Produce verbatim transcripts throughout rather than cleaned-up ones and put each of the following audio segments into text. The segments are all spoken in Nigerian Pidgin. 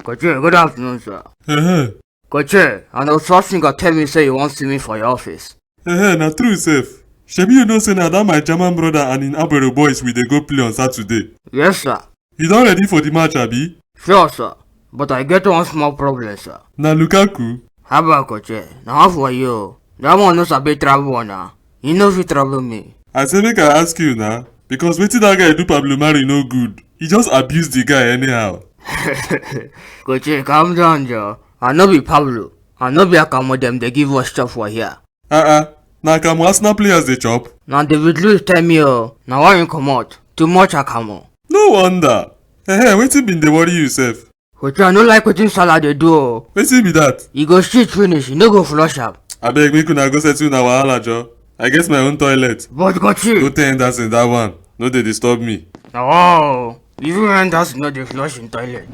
Kochi, good afternoon, sir. Uh-huh. Kochi, and Osasinga tell me say you wan see me for your office. Uh-huh, na true sef. Shebi you know say na that my German brother and im Agbero boys we dey go play on Saturday. Yes, sir. You don ready for the match, abi? Sure, sir. But I get one small problem, sir. Na Lukaku? Haba, Kochi, na how for you? That one no sabi travel na. You no fit travel me. I say make I ask you na, because wetin that guy do Pablo Mari no good. He just abuse the guy anyhow. Kochi, calm down, Joe. I no be Pablo. I no be Akamo dem dey give us chop for here. Uh-uh. Na Akamo Arsenal players dey chop? Na David Luiz tell me o. Na why him comot. Too much Akamo. No wonder. Ehe, wetin been dey worry you sef? Kochi, I no like wetin Salah dey do o. Wetin be that? E go shit finish, e no go flush am. Abeg, make una go settle una wahala, Joe. I get my own toilet. But Kochi. Go tell Henderson that one. No dey disturb me. Na wow. Even Henderson no dey flush im toilet.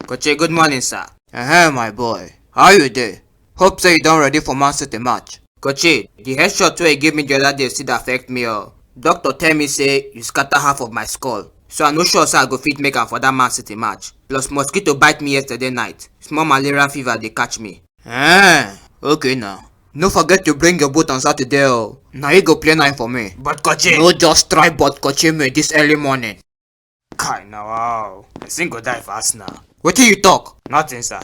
Kochi, good morning, sir. Uh-huh, my boy. How you dey? Hope say you don ready for Man City match. Kochi, the headshot wey you give me the other day still dey affect me o. Doctor tell me say you scatter half of my skull. So I no sure say I go fit make am for that Man City match. Plus mosquito bite me yesterday night. Small malaria fever dey catch me. Eh, okay now. No forget to bring your boot on Saturday o. Na you go play nine for me. But Kochi. No just try but Kochi me this early morning. Kai, na wow. Person go die for Arsenal. Wetin you talk? Nothing, sir.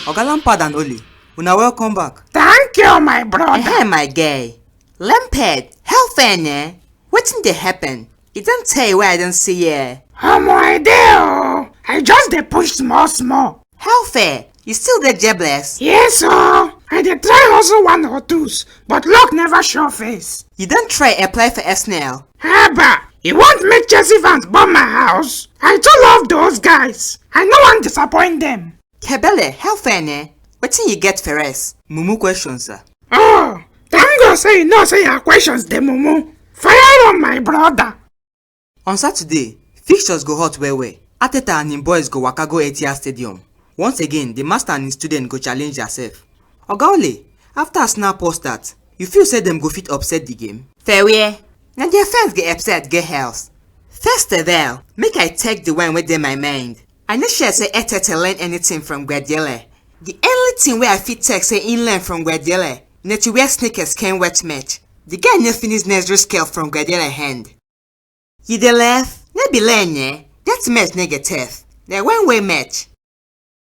Oga Lampard and Ole, una welcome back. Thank you, my brother. Hey, my guy. Lampard, how far, eh? Wetin dey happen? E don tey wey I don see you. Omo, I dey o. I just dey push small small. How far? You still dey jobless? Yes o. I dey try hustle one or twos, but luck never show face. You don try apply for Arsenal? Haba, you want make Chelsea fans burn my house? I too love those guys. I no wan disappoint them. Kebele, how far, eh? Wetin you get for us? Mumu question, sir. Oh, thank God say you know say your questions dey mumu. Fire on, my brother. On Saturday, fixtures go hot well well. Arteta and im boys go waka go Etihad Stadium. Once again, the master and his student go challenge theirself. Oga Ole, after Arsenal poor start, you feel say dem go fit upset the game? Fair wear. Na their fans get upset, get health. First of all, make I take the one wey dey my mind. I no sure say Arteta learn anything from Guardiola. The only thing wey I fit take say he learn from Guardiola na to wear sneakers can wet match. The guy no finish nursery scale from Guardiola hand. You dey laugh? No be learn, eh? That match no get turf. Na one way match.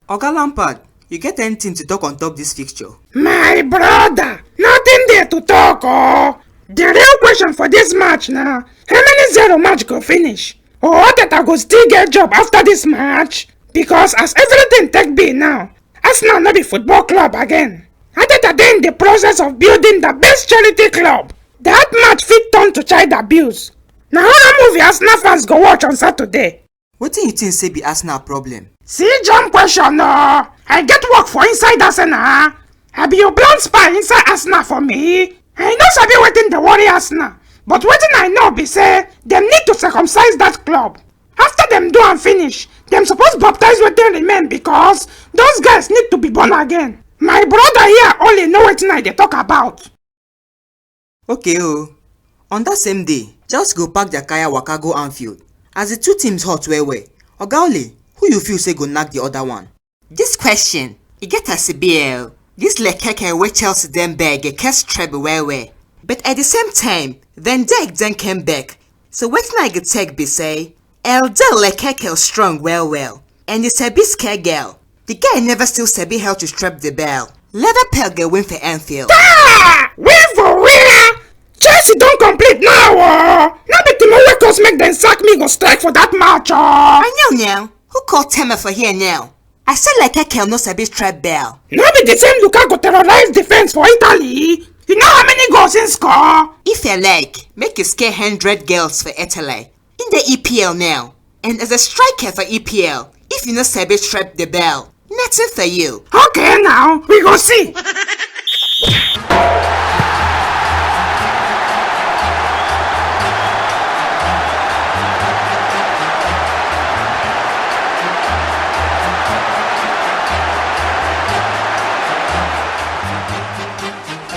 Oga Lampard, you get anything to talk on top this fixture? My brother, nothing there to talk o. The real question for this match na, how many zero match go finish? Or Arteta go still get job after this match? Because as everything take be now, Arsenal no be football club again. Arteta dey in the process of building the best charity club. That match fit turn to child abuse. Na horror movie Arsenal fans go watch on Saturday. Wetin you think say be Arsenal problem? See jump question o. I get work for inside Arsenal. I be your blind spy inside Arsenal for me. I no sabi wetin dey worry Arsenal, but wetin I know be say dem need to circumcise that club. After dem do am finish, dem suppose baptize wetin remain because those guys need to be born again. My brother here only know wetin I dey talk about. Okay o. On that same day, Chelsea go pack their kaya waka go Anfield. As the two teams hot well well, Oga Ole, who you feel say go knack the other one? This question, e get as e be o. This Lekeke wey Chelsea dem beg e cause trouble well well. But at the same time, Van Dijk don come back. So wetin I go take be say, Elder Lekeke strong well well. And e sabi scare girl. The guy never still sabi how to strap the bell. Liverpool go win for Anfield. Ah! Win for where? Chelsea don complete now o. No be Timo wey cause make dem sack me go strike for that match o. I know now. Who call Tema for here now? I say Lekeke no sabi strap bell. No be the same Lukaku terrorize defense for Italy? You know how many goals he score? If you like, make you scare hundred girls for Italy. In the E P L now. And as a striker for E P L, if you no sabi strap the bell, nothing for you. Okay now, we go see.